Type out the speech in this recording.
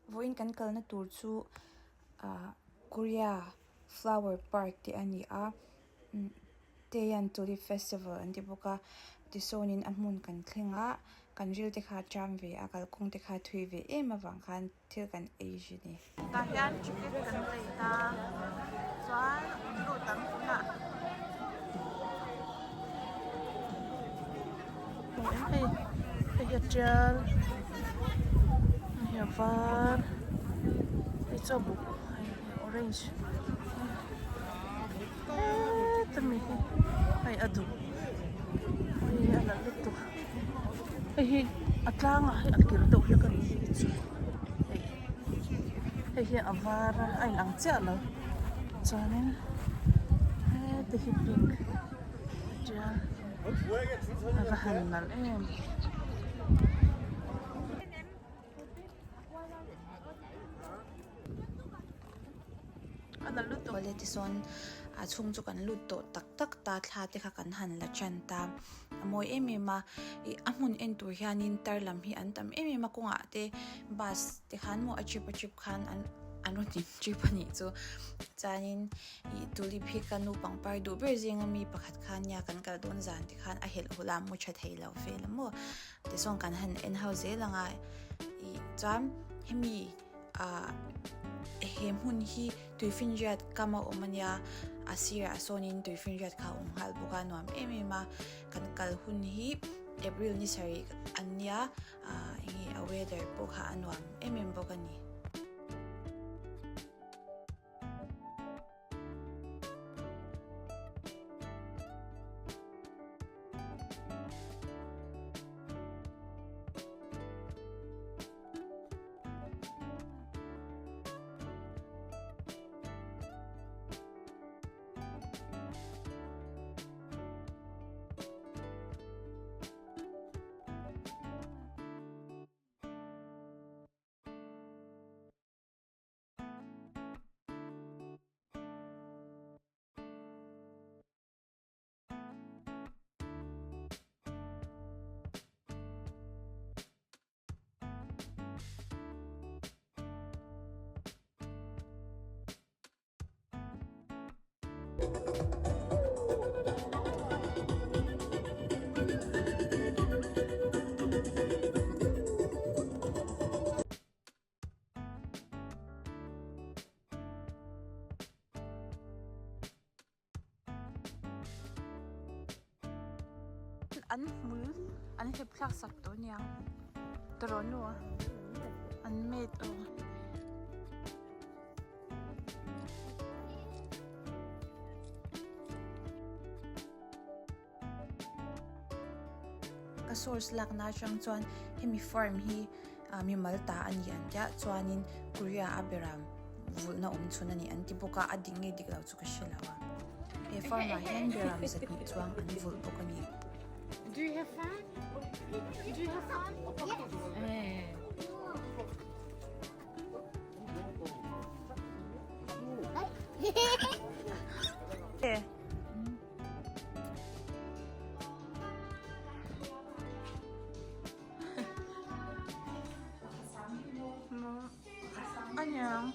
Vawiin kan kalna tur chu ah Korea flower park te a ni a Taeyeon Tulip Festival an ti bawk a tisawnin a hmun kan thleng a kan ril te kha a cham ve a kalkawng te kha a thui ve em avang khan thil kan ei zhi ni. Tah hian ticket kan lei ta chuan lut ang tunah. Hei hei hi a tial hei hi a var hei chu a buk hei orange heta mi hi hei a duk hei hi a nalh lutuk hei hi a tlangah hei a kir deuh hlek a ni hi chu hei hei hi a var a a inang chiah lo chuanin heti hi pink a tial a va han nalh em. Awle tisawn a chhung chu kan lut tawh tak tak ta thla te kha kan han la tan ta a mawi em em a ih a hmun en tur hianin tar lam hi an tam em em a kawngah te bus te khan maw a trip a trip khan an an rawn in trip a nih chu chuanin ih tulip hi ka nu pangpar duh ber zinga mi pakhat kha nia kan kal dawn zan te khan a helh hawlh a mu tha thei lo vel a maw tisawn kan han en ho zel ang a ih chuan hemi. ah he hmun hi tuifinriat kam a awm ania a sirah sawnin tuifinriat kha a awm nghal bawk a nuam em em a kan kal hun hi April ni sarih an nia ah enge a weather pawh kha a nuam em em bawk a ni. An hmul an hlep thlak sak tawh aniang tawrh nu a an met aw. Ka source lakna atang chuan hemi farm hi mimal ta a ni an tia chuanin Korea a beram vulhna awm chhun a ni an ti bawk a a dik nge dik lo chu ka hre lo a he farm ah hian beram zahnih chuang an vulh bawk a ni. Do you have fun? Do you have fun? Yes. Aniang.